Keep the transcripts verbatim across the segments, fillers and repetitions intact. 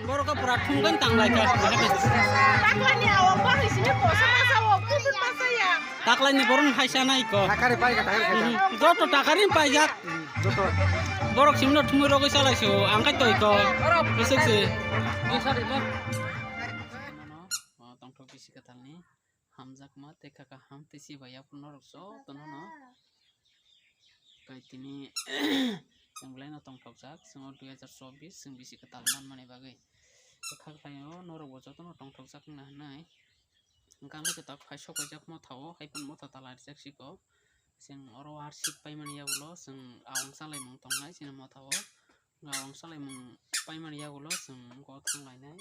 Borok pura thungkan tanglai kha. Taklani awang bahai sini kosa masa o, kudut masa ya. Taklani borok hai sana iko. Takari pai ka, takari pai ka. Mhm. Joto takari paijak. Hmm, joto. Borok simno thumui rogoi salai so, ang kai toi ko. Besek se. Tongthok bisi katalni. Hamjakma tei kha kaham tei sibai yaphuru norok jotono no. Kai tini chwng belai no tongthokjak, chwng o dui hazar chobbish chwng bisi kwtal manmani bagwi. Bwkha khlaio norok bo jotono tongthokjak wngna hwnwi. Hwnkhe ang khe tak phai sok paijak motha o, hai phano motha ta laijak siko. Chwng oro hardship paimani yagulo chwng awang chalaimung tongnai chini motha o. Awang chalaimung paimani yagulo chwng go thanglainai,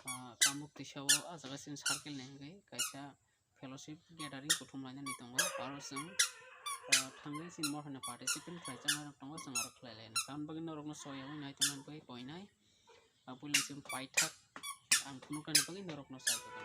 ah, Kamruk twisao, ah jaga chini circle ni hwnkhe kaisa fellowship gathering kuthum lainani tongo, aro chwng, ah, thangwi chini mothani participant khlai changnairok tongo, chwng aro khlai lainai. Tamoni bagwi norokno soywi nai tongna bagwi koinai, ah, buini chwng paithak ang phunuknani bagwi norokno sai tongkha.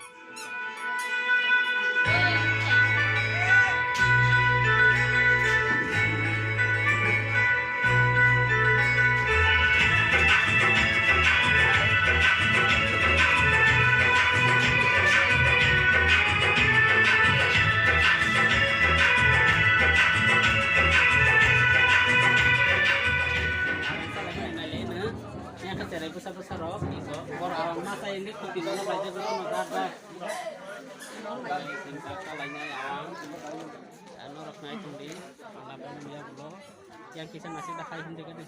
Yang khe cherai bwsa bwsa rok, iko, borok awang masa hindi khuti nono bai jagwi tono jak jak. Singsa kalainai awang. Norok nai tongdi, pala bang ya bulo. Yang kisa nasi dah hai hindi kadi.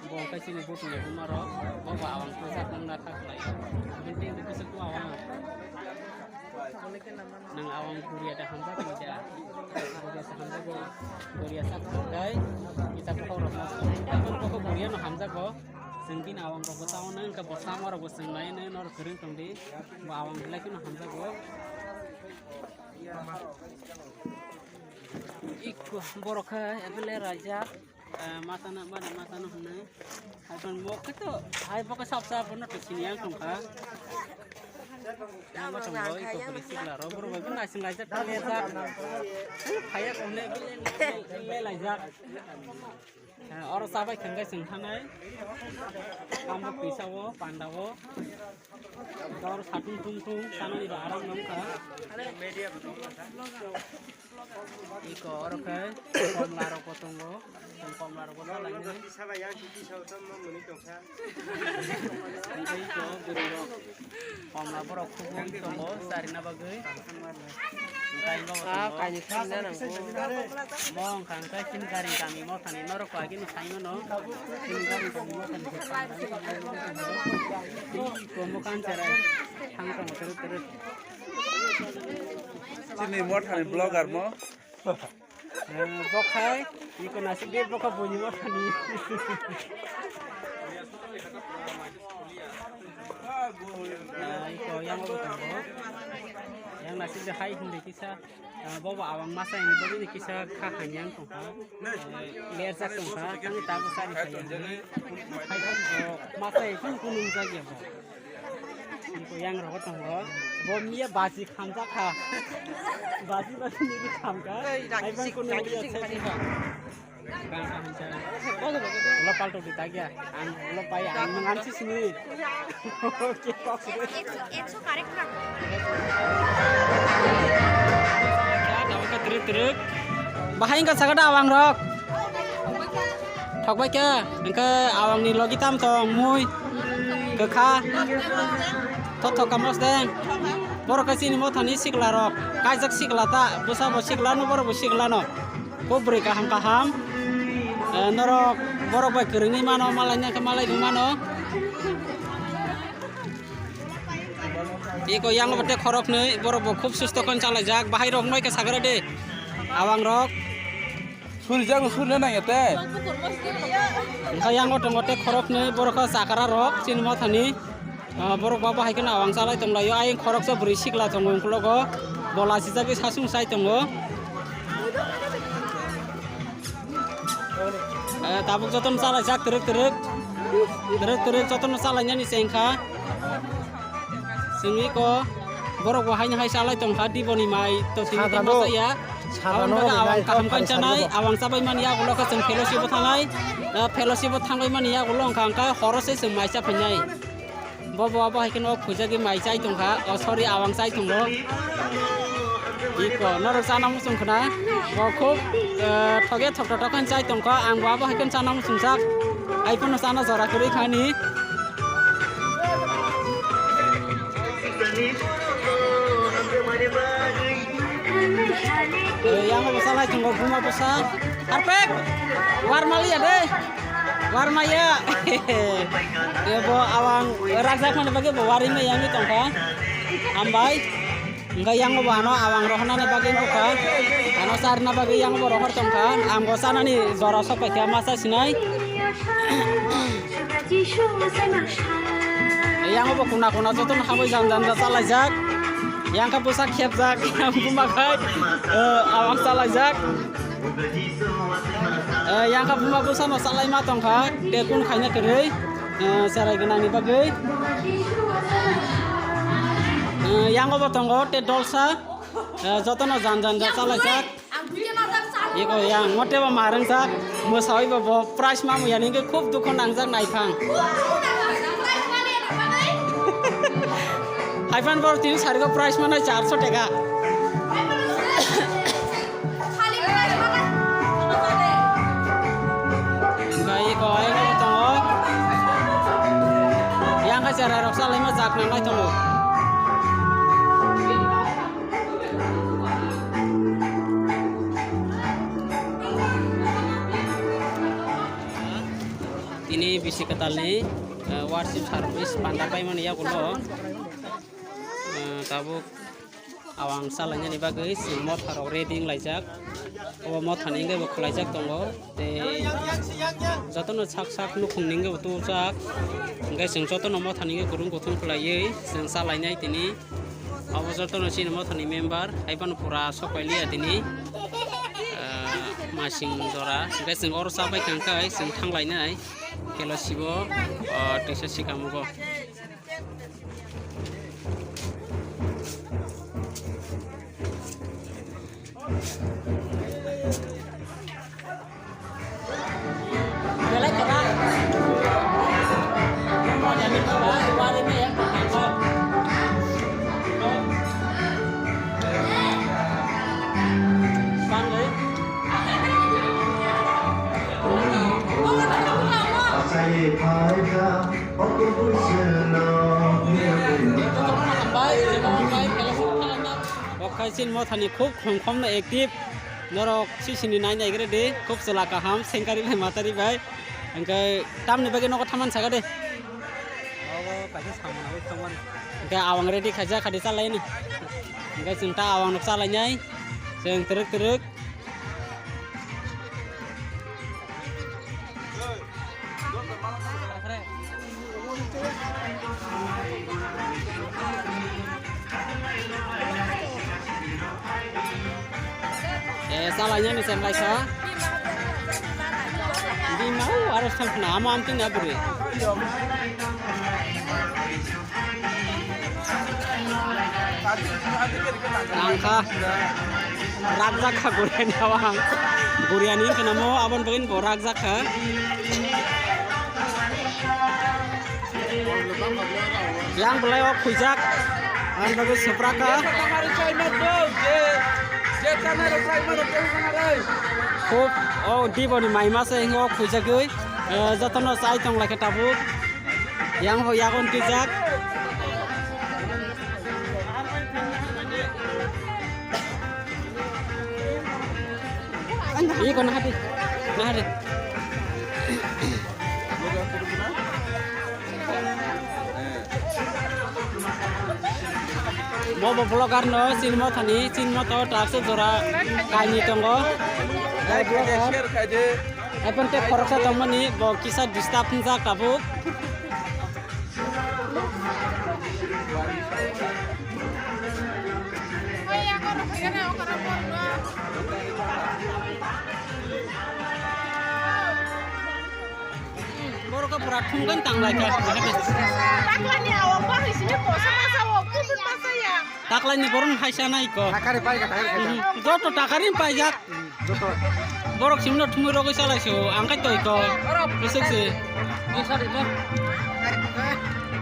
Bo kai sini bo tongdi bo norok, bo ba awang kisa tong na thak lai. Hindi hindi kisa tu awang. Nang awang Korea da hamjak ko ja. Korea sa hamjak ko. Korea sa ko dai. Kita ko horo. Ko ko Korea no hamjak ko. Sengkin awang ko ko taon nang ka bo sama ro bo seng lai ne nor kering tong di. Bo awang belai ko no hamjak ko. Iko borok khe ebele raja. Eh, masana, mane masana hwnwi. Hai phano mokhe to, hai bokhe sap sap phano to sini yang tongkha. Yang bo tongo, iko bwrwi sikla rok, borok bai phano naising laijak, tanglaijak. Phaiya kong le, le, le, le laijak. Eh, oro chabai khwngkhe chwng thanai. Kambo twisawo, pandawo. Dor satung tung tung, tanani ba aram nongkha. Iko oro khe komla rok bo tongo. Chwng komla rok bo salai nai. Tisa bai yang tisa o tamo muni tongkha. Tei iko bwrwi rok. Komla borok khubui tongo charina bagwi. Tei iko bo tongo. Kaini thangna nango. Mo wngkha hwnkhe chini gari kami mothani norok ko agini sai mano. Chini gari kami mothani. Iko mo kan cherai. Thang tongo teruk teruk. Chini mothani vlogger mo. Eh, bokhai, iko nasik de bokha boni mothani. Eh, iko yang bo tongo. Yang nasik de hai hindi kisa, eh, bobo awang masa ini bobo ini kisa kha hanyang tongkha. Eh, lerjak tongkha, tangwi tabuk sari kha yang. Hai bo masa ini kun kun jagya bo. Yang rogo tongo. Bo miya basi khamjak kha. Basi basi ni khamkha. Ai bang kono miya sai kha. Ulo palto di tagya. Ang ulo pai ang nang ansi sini. Oke, kok sini. Ekso, ekso correct rakho. Bahai wngkha sagada awang rok. Thokbai khe, hwnkhe awangni logi tam tong mui, kwkha, thothok kamos deng. Borok khe chini mothani sikla rok, kaijak sikla ta, bwsa bo sikla no, borok bo sikla no. Bo bwrwi kaham kaham. Eh, norok borok bai kwrwngwi mano, malai nang khe malai bo mano. Iko yang bo tei khoroknwi, borok bo khub susto khe chalaijak, bahai rok wngbai khe sagra de, awang rok. Suri jago suri na nang ete. Hwnkhe yang bo tongo tei khoroknwi, borok khe chakra rok, chini mothani. Ah, borok ba bahai kheno awang chalai tonglaio, ayang khoroksa bwrwi sikla tongo ukologo, bola sijagwi sasung sai tongo. Eh, tabuk jotono chalaijak twrwk twrwk. Twrwk twrwk jotono chalainani se wngkha. Chwngwi ko borok bo haino hai chalai tongkha, diboni mai to tini tei masa ya. Aboni bagwi awang kaham khan chanai, awang chabai mani yagulo khe chwng fellowship o thangnai. Eh, fellowship o thangbai mani yagulo wngkha hwnkhe horo se chwng mai cha phainai. Bo bo abo hai kheno khuijagwi mai chai tongkha. Oh, sorry, awang chai tongo. Iko, norok chana muchung khna. Bo khub, eh, thoge thoktotok khe chai tongkha. Ang bo abo hai kheno chana muchungjak. Hai phano chana jora kwrwi khani. Eh, yang bo salai tongo, buma bwsa. Harpek! Warmaliya de! Warmaya! Ebo awang rajak mani bagwi bo warwi maya wngwi tongkha. Hambai. Hingke yang bo ano awang rohornani bagwi nukha. Ano charna bagwi yang bo rohor tongkha. Ang bo chanani jora sok paikha, ma cha sinai. Yang bo kuna kuna jotono habwi jan jan ja chalaijak. Yang khe bwsa khepjak, buma khai, eh, awang chalaijak. Eh, yang khe buma bwsano chalaima tongkha, te kun khaina kwrwi, eh, cherai gwnangni bagwi. Eh, yang bo tongo te dolsa, eh, jotono jan jan ja chalaijak. Iko yang mote bo marang jak, mwsawi bo bo price ma muya ningke khub dukho nangjak naiphang. Haiphan bor tini sariko price mana charso teka. Iko ai tongo. Yang ka cherai rok salai ma jak nang lai tongo. Tini bisi kwtalni, eh, worship service panda paimani yagulo, eh, tabuk awang chalainani bagwi chwng motha rok ready wnglaijak. O mothani wngwi bo khwlaijak tongo. Tei jotono sak sak nukhungni wngwi bo tubujak. Hwnkhe chwng jotono mothani wngwi kwrwng kuthum khwlaiwi chwng chalainai tini. Obo jotono chini mothani member, hai phano pura sok pailiya tini. Ah, masing jora. Hwnkhe chwng oro chabai kha hwnkhe chwng thanglainai. Kelo sibo, ah, twisa sikamugo. Okhai chini mothani khub khom khom no active. Norok sisini nai nai gre de, khub chwla kaham, sengkari bai matari bai. Hwnkhe tamni bagwi nogo thaman saka de. Nogo kaisa samung nai thaman. Hwnkhe awang ready khaijak khadi chalaini. Hwnkhe chwng ta awang nok chalainai. Chwng twrwk twrwk. Eh, salai nani sen lai sa. Di mau harus tang kena ama amting ya beri. Tangkha. Rakjak kha guriani awang. Guriani wngkha namo aboni bagwi bo rakjak kha. Yang belai o khujak. Ang bagwi suprak kha. Khub o diboni maima se hingo khujagwi. Eh, jotono chai tong lai khe tabuk. Yang ho yagon twijak. Iko nahadi. Nahadi. Bobo vlogger no chini mothani, chini motha o taksa jora kainwi tongo. Hai vlogger. Share khai de. Hai phone tei khoroksa tongmani bo kisa disturb wngjak tabuk. Borok pura thumgwi tanglai kha. Taklani awang bahai sini kosa masa o, kudun masa ya. Taklani borok hai sana iko. Takari pai kha, takari pai kha. Hmm, joto takari paijak. Borok simno thumui rogwi chalai se o, ang khai toi ko. Bwswk se.